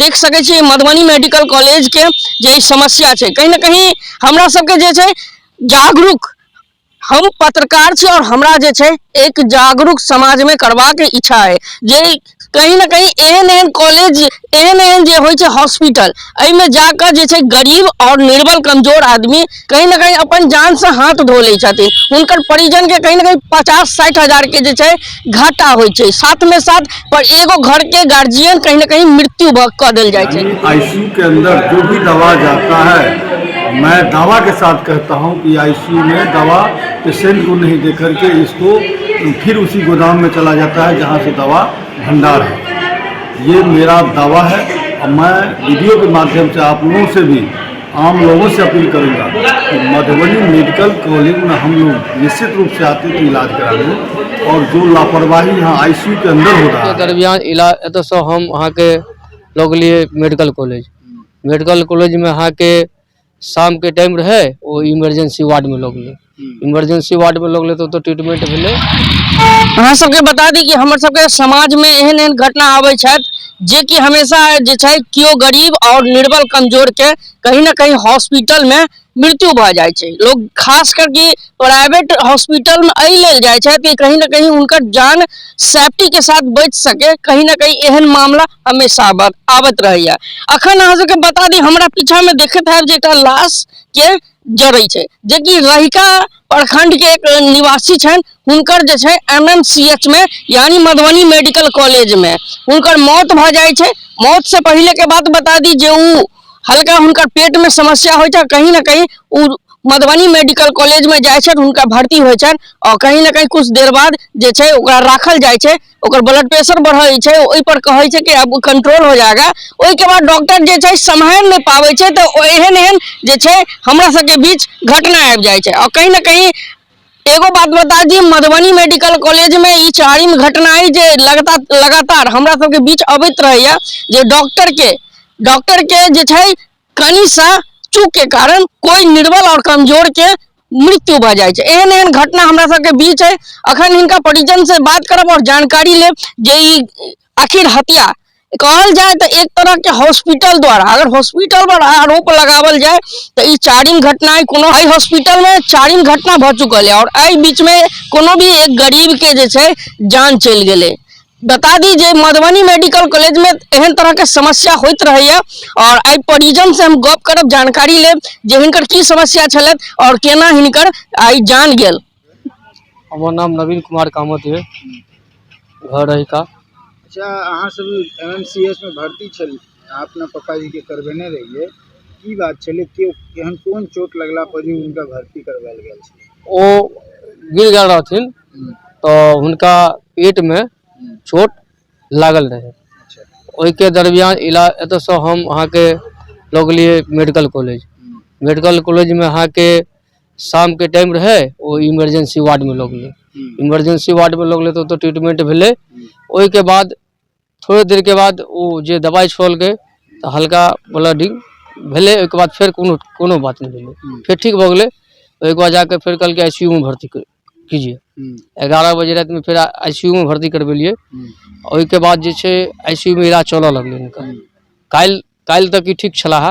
देख सकै छी मधुबनी मेडिकल कॉलेजके जे ई समस्या छै। कहीं ने कहीं हमरा सबके जे छै जागरूक, हम पत्रकार छी और हमरा जे छै एक जागरूक समाज में करबाक इच्छा है जे कहीं ना कहीं एहन एहन कॉलेज, एहन एहन जे होइ छै हॉस्पिटल, एहिमे जाकऽ जे छै गरीब और निर्बल कमजोर आदमी कहीं ना कहीं अपन जान से हाथ धो लै छथिन। हुनकर परिजन के कहीं ना कहीं 50-60 हजार के जे छै घाटा होइ छै, साथ में साथ पर एगो घर के गार्जियन कहीं ना कहीं मृत्यु भऽ कऽ देल जाइ छै। आईसीयू के अंदर जो भी दवा जाता है, मैं दावा के साथ कहता हूं कि आईसीयू में दवा पेशेंट को नहीं दे करके इसको फिर उसी गोदाम में चला जाता है जहां से दवा भंडार है। ये मेरा दावा है और मैं वीडियो के माध्यम से आप लोगों से भी, आम लोगों से अपील करूंगा कि मधुबनी मेडिकल कॉलेज में हम लोग निश्चित रूप से आते हैं इलाज कराने और जो लापरवाही यहाँ आईसीयू के अंदर हो रहा के है। दरमियान इलाज एतऽसँ हम अहाँके लऽ गेलियै मेडिकल कॉलेज। मेडिकल कॉलेजमे अहाँके शामके टाइम रहै, ओ इमरजेंसी वार्डमे लऽ गेलै। इमरजेंसी वार्डमे लऽ गेलै तऽ ओतऽ ट्रीटमेंट भेलै। अहाँ सबके बता दी कि हमर सबके समाज में एहन एहन घटना आबै छथि जे कि हमेशा जे छै केओ गरीब और निर्बल कमजोर के कहीं ना कहीं हॉस्पिटल में मृत्यु भऽ जाइ छै। लोग खास करके प्राइवेट हॉस्पिटल में एहि लेल जाइ छथि कि कहीं ना कहीं हुनकर जान सेफ्टी के साथ बचि सके। कहीं ना कहीं एहन मामला हमेशा आबैत रहैया। अखन अहाँ सबके बता दी, हमरा पीछा में देखैत हैब जे एकटा लाश के जरै छै, जेकि रहिका प्रखंड के एक निवासी छनि। हुनकर जे छै एमएमसीएच में यानी मधुबनी मेडिकल कॉलेज में हुनकर मौत भऽ जाइ छै। मौत से पहले के बात बता दी जे उ हल्का हुनकर पेट में समस्या होइ छै। कहीं ना कहीं उ मधुबनी मेडिकल कॉलेज में जाइ छथि, हुनका भर्ती होइ छनि और कहीं ना कहीं कुछ देर बाद जे छै ओकरा राखल जाइ छै। ओकर ब्लड प्रेशर बढ़ै छै, ओहि पर कहै छै कि अब कंट्रोल हो जाएगा। ओहिके बाद डॉक्टर जे छै सम्हारि नहि पाबै छै, तऽ एहन एहन जे छै हमरा सबके बीच घटना आबि जाइ छै। और कहीं ना कहीं एगो बात बता दी, मधुबनी मेडिकल कॉलेज में ई चारिम घटना अइ जे लगातार हमरा सबके बीच अबैत रहैया जे डॉक्टर के जे छै कनि सा चूक के कारण कोई निर्बल और कमजोर के मृत्यु भऽ जाइ छै। एहन एहन घटना हमरा सबके बीच है। अखन हिनका परिजन से बात करब और जानकारी लेब जे ई आखिर हत्या कहल जाय तऽ एक तरह के हॉस्पिटल द्वारा, अगर हॉस्पिटल पर आरोप लगावल जाय तऽ ई चारिम घटना है। कोनो एहि हॉस्पिटल में चारिम घटना भऽ चुकल है और एहि बीच में कोनो भी एक गरीब के जे छै जान चलि गेलै। बता दी जे मधुबनी मेडिकल कॉलेज में एहन तरह के समस्या होइत रहैया और एहि परिजन से हम गप करब, जानकारी लेब जे हिनकर की समस्या छलथि और केना हिनकर आइ जान गेल। हमर नाम नवीन कुमार कामत ये, घर रहिका। अच्छा, अहाँ सब एमएमसीएच में भर्ती छल, अहाँ अपना पापाजी के करबेने रहियै, की बात छलै? के एहन कोन चोट लगला पर जे हुनका भर्ती करवायल गेल छलै? ओ गिर गेल रहथिन तऽ हुनका पेटमे चोट लागल रहै। ओहिके दरमियान इलाज एतऽसँ हम अहाँके लऽ गेलियै मेडिकल कॉलेज। मेडिकल कॉलेजमे अहाँके शामके टाइम रहै, ओ इमरजेंसी वार्डमे लऽ गेलै। इमरजेंसी वार्डमे लऽ गेलै तऽ ओतऽ ट्रीटमेंट भेलै। ओहिके बाद थोड़े देरके बाद ओ जे दबाइ छोड़लकै तऽ हल्का ब्लडिंग भेलै। ओहिके बाद फेर कोनो कोनो बात नहि भेलै, फेर ठीक भऽ गेलै। ओहिके बाद जाके फेर कहलकै आईसीयू मे भर्ती कीजिए। 11 बजे रातिमे फेर आईसीयू मे भर्ती करबेलियै। ओहिके बाद जे छै आईसीयू मे इलाज चलऽ लगलै हुनकर। काल्हि काल्हि तक ई ठीक छलाह।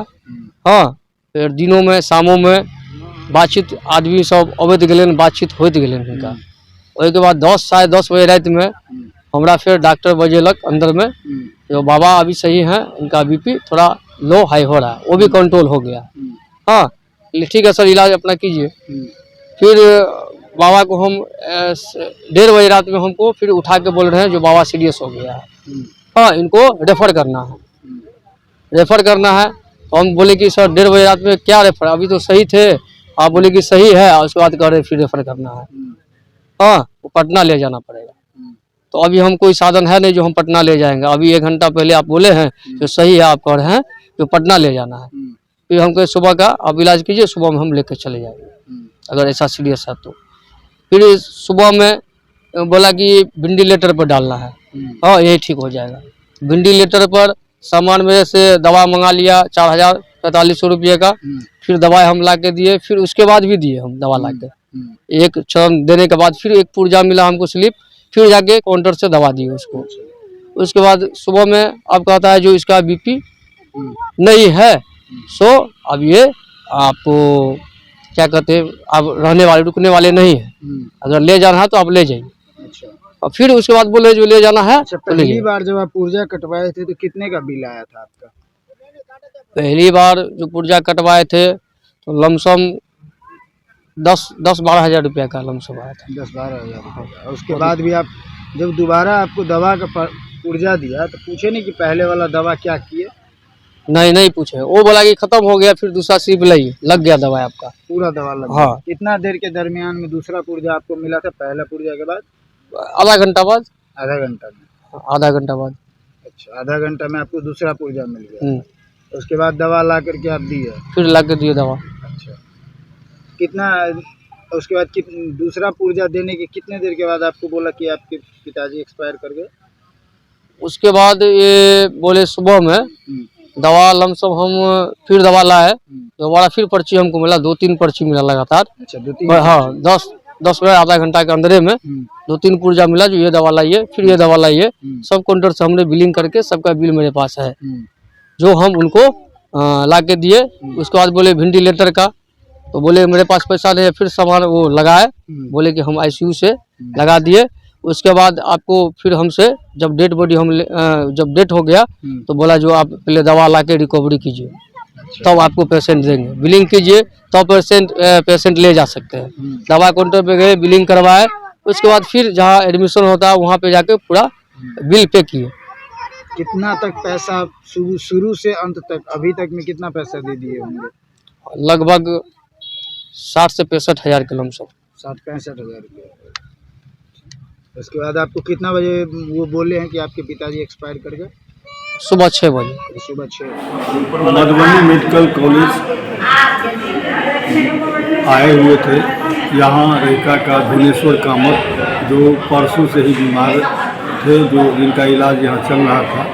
हँ, फेर दिनोमे शामोमे बातचीत आदमी सब अबैत गेलनि, बातचीत होइत गेलनि हुनका। ओहिके बाद 10 10:30 बजे रातिमे हमरा फेर डॉक्टर बजेलक अन्दरमे, जो बाबा अभी सही हैं, इनका बीपी थोड़ा लो हाई हो रहा है, वो भी कंट्रोल हो गया। हाँ, ठीक है सर, इलाज अपना कीजिए। फिर बाबा को हम 1:30 बजे रात में हमको फिर उठा के बोल रहे हैं जो बाबा सीरियस हो गया है, हाँ इनको रेफर करना है, रेफर करना है। तो हम बोले कि सर 1:30 बजे रात में क्या रेफर, अभी तो सही थे। आप बोले कि सही है और उसके बाद कह रहे फिर रेफर करना है, हाँ वो पटना ले जाना पड़ेगा। तो अभी हम कोई साधन है नहीं जो हम पटना ले जाएंगे। अभी 1 घंटा पहले आप बोले हैं जो सही है, आप कह रहे हैं जो पटना ले जाना है। फिर हमको सुबह का आप इलाज कीजिए, सुबह में हम लेकर चले जाएंगे अगर ऐसा सीरियस है तो। फिर सुबह में बोला कि वेंटिलेटर पर डालना है, हाँ यही ठीक हो जाएगा। वेंटिलेटर पर सामान मेरे से दवा मंगा लिया 4045 रुपये का। फिर दवाई हम ला के दिए, फिर उसके बाद भी दिए हम दवा ला के। एक चरण देने के बाद फिर एक पुर्जा मिला हमको स्लिप, फिर जाके काउंटर से दवा दिए उसको। उसके बाद सुबह में अब कहता है जो इसका बीपी नहीं है, सो अब ये आप क्या कहते हैं, अब रहने वाले रुकने वाले नहीं है, अगर ले जाना है तो आप ले जाइए। अच्छा। और फिर उसके बाद बोले जो ले जाना है अच्छा, तो ले पहली जाइए। बार जब आप पुर्जा कटवाए थे तो कितने का बिल आया था आपका? पहली बार जो पुर्जा कटवाए थे तो लमसम 10-12 हजार रुपया का लमसम आया था। 10-12 हजार रुपये का। उसके बाद भी आप जब दोबारा आपको दवा का पुर्जा दिया तो पूछे नहीं कि पहले वाला दवा क्या किए? नहीं, नहीं पूछे, वो बोला कि खत्म हो गया, फिर दूसरा सिर्फ लाइए, लग गया दवा आपका पूरा दवा लग गया। हाँ। कितना देर के दरमियान में दूसरा पुर्जा आपको मिला था पहला पुर्जा के बाद? आधा घंटा बाद। आधा घंटा में? आधा घंटा बाद। अच्छा, आधा घंटा में आपको दूसरा पुर्जा मिल गया। उसके बाद दवा ला करके आप दिए? फिर ला के दिए दवा। अच्छा, कितना उसके बाद दूसरा पुर्जा देने के कितने देर के बाद आपको बोला कि आपके पिताजी एक्सपायर कर गए? उसके बाद ये बोले सुबह में दवा लमसम हम फिर दवा लाए, दोबारा फिर पर्ची हमको मिला, 2-3 पर्ची मिला लगातार। अच्छा, 2-3? हाँ, 10 मिनट आधा घंटा के अंदर में 2-3 पुर्जा मिला, जो ये दवा लाइए, फिर ये दवा लाइए। सब काउंटर से हमने बिलिंग करके सबका बिल मेरे पास है, जो हम उनको ला के दिए। उसके बाद बोले वेंटिलेटर का, तो बोले मेरे पास पैसा नहीं है, फिर सामान वो लगाए, बोले कि हम आईसीयू से लगा दिए। उसके बाद आपको फिर हमसे जब डेड बॉडी हम जब डेथ हो गया तो बोला जो आप पहले दवा ला के रिकवरी कीजिए, तब आपको पेशेंट देंगे, बिलिंग कीजिए तब पेशेंट ले जा सकते हैं। दवा काउंटर पे गए, बिलिंग करवाए, उसके बाद फिर जहाँ एडमिशन होता है वहाँ पे जाके पूरा बिल पे किए। कितना तक पैसा शुरू से अंत तक अभी तक में कितना पैसा दे दिए होंगे? लगभग 60 से 65 हजार के लमसम। 60-65 हजार रुपया। उसके बाद आपको कितना बजे वो बोले हैं कि आपके पिताजी एक्सपायर कर गए? सुबह 6 बजे। सुबह 6। मधुबनी मेडिकल कॉलेज आए हुए थे। यहाँ रहिका का भुवनेश्वर कामत जो परसों से ही बीमार थे, जो जिनका इलाज यहाँ चल रहा था,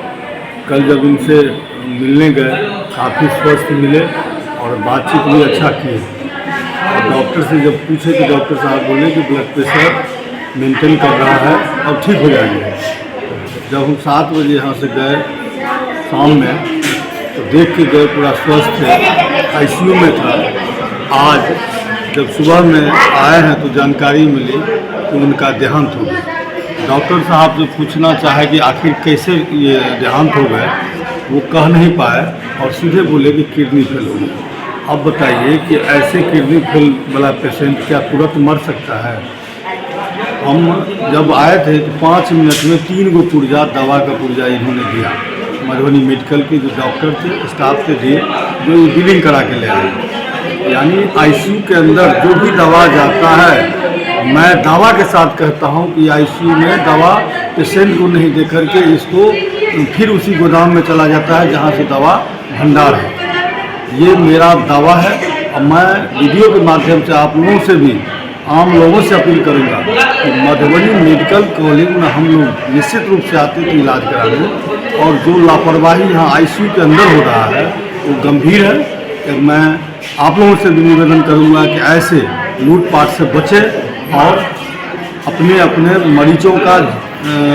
कल जब इनसे मिलने गए काफ़ी स्वस्थ मिले और बातचीत भी अच्छा किए। और डॉक्टर से जब पूछे तो डॉक्टर साहब बोले कि ब्लड प्रेशर मेंटेन कर रहा है, अब ठीक हो जाएंगे। जब हम 7 बजे यहाँ से गए शाम में तो देख के गए पूरा स्वस्थ है, आईसीयू में था। आज जब सुबह में आए हैं तो जानकारी मिली कि उनका देहांत हो गया। डॉक्टर साहब से पूछना चाहे कि आखिर कैसे ये देहांत हो गए, वो कह नहीं पाए और सीधे बोले कि किडनी फेल हो गई। अब बताइए कि ऐसे किडनी फेल वाला पेशेंट क्या तुरंत मर सकता है? हम जब आए थे तो 5 मिनट में 3 गो पुर्जा, दवा का पुर्जा इन्होंने दिया। मधुबनी मेडिकल के जो डॉक्टर थे, स्टाफ थे दिए, जो ये बिलिंग करा के ले आए। यानी आईसीयू के अंदर जो भी दवा जाता है, मैं दावा के साथ कहता हूं कि आईसीयू में दवा पेशेंट को नहीं दे करके इसको फिर उसी गोदाम में चला जाता है जहां से दवा भंडार है। ये मेरा दावा है और मैं वीडियो के माध्यम से आप लोगों से भी, आम लोगों से अपील करूंगा कि मधुबनी मेडिकल कॉलेज में हम लोग निश्चित रूप से आते थे इलाज कराने, और जो लापरवाही यहाँ आईसीयू के अंदर हो रहा है वो गंभीर है। कि मैं आप लोगों से भी निवेदन करूंगा कि ऐसे लूटपाट से बचें और अपने अपने मरीजों का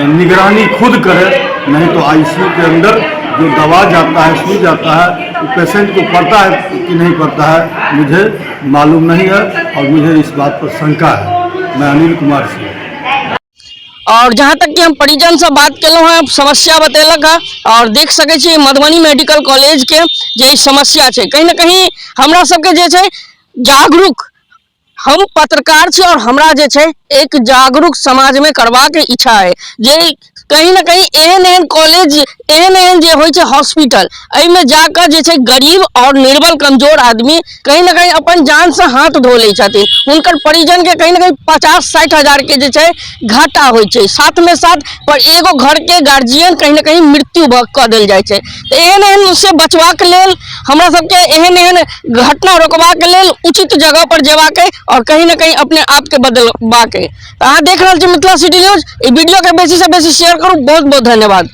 निगरानी खुद करें, नहीं तो आईसीयू के अंदर जो दवा जाता है, सुई जाता है, वो पेशेंट को पड़ता है कि नहीं पड़ता है मुझे मालूम नहीं है और मुझे इस बात पर शंका है। मैं अनिल कुमार सिंह। और जहाँ तक कि हम परिजन से बात केलहुँ हैं, समस्या बतेलक है और देख सकै छी मधुबनी मेडिकल कॉलेज के जे ई समस्या छै, कहीं ना कहीं हमरा सबके जे छै जागरूक, हम पत्रकार छी और हमरा जे छै एक जागरूक समाज में करबाक इच्छा है जे कहीं ना कहीं एहन एहन कॉलेज, एहन एहन जे होइ छै हॉस्पिटल, एहिमे जाकऽ जे छै गरीब और निर्बल कमजोर आदमी कहीं ना कहीं अपन जान से हाथ धो लै छथिन। हुनकर परिजन के कहीं ना कहीं 50-60 हजार के जे छै घाटा होइ छै, साथ में साथ पर एगो घर के गार्जियन कहीं ना कहीं मृत्यु भऽ कऽ देल जाइ छै। तऽ एहन एहन से बचबाक लेल हमरा सबके एहन एहन घटना रोकबाक लेल उचित जगह पर जेबाक अइ और कहीं ना कहीं अपने आप के बदलबाक अइ। तऽ अहाँ देख रहल छी मिथिला सिटी न्यूज। ई वीडियो के बेसी से बेसी शेयर करू। बहुत बहुत धन्यवाद।